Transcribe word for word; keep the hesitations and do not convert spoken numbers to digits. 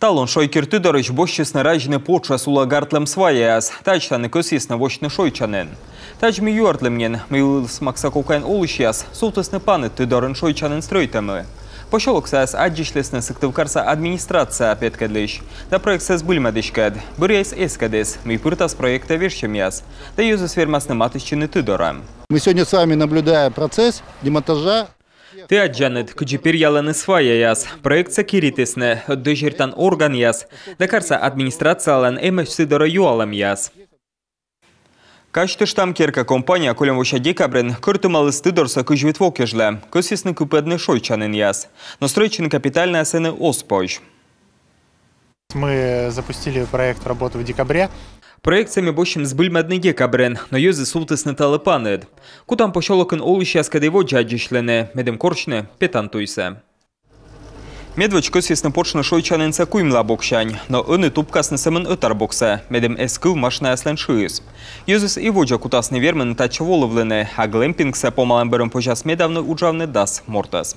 Талун Шойкир ты дорысь босьтчисны разьны потшӧс улӧ гартлӧм сваяяс. Тадз тані кӧсйисны восьтыны шойччанін. Тадз ми юӧртлім нин, мый Вылыс Максаковкаын олысьяс сувтісны паныд ты дорын шойччанін стрӧитӧмлы. Посёлоксаяс аддзысьлісны Сыктывкарса администрация петкӧдлысь да проектсӧ збыльмӧдыськӧд. Бӧръяыс эскӧдіс, мый пыртас проектӧ вежсьӧмъяс да йӧзыс вермасны матыстчыны ты дорӧ. Мы сегодня с вами наблюдаем процесс демонтажа. Ті аддзанныд, кыдзи перъялӧны сваяяс. Проектсӧ киритісны, ӧд дӧзьӧритан органъяс да карса администрациялӧн эмӧсь сы дорӧ юалӧмъяс. Казьтыштам, керка компания кольӧм вося декабрын кӧртымаліс ты дорсӧ кызь вит во кежлӧ. Кӧсйисны кыпӧдны шойччанінъяс, но стрӧитчыны капитальнӧя сэні оз позь. Мы запустили проект работы в декабре. Проектсӧ ми босьтчим збыльмӧдны декабрын, но йӧзыс сувтісны талы паныд. Кутам посёлокын олысьяскӧд и водзӧ аддзысьлыны, медым корсьны петан туйсӧ. Медводз кӧсйисны потшны шойччанінсӧ Куимла боксянь, но ӧні тупкасны сӧмын ӧтар боксӧ, медым эз кыв машинаяслӧн шыыс. Йӧзыс и водзӧ кутасны вермыны татчӧ волывлыны, а глэмпингсӧ помалӧм бӧрын позяс медавны уджавны дас мортӧс.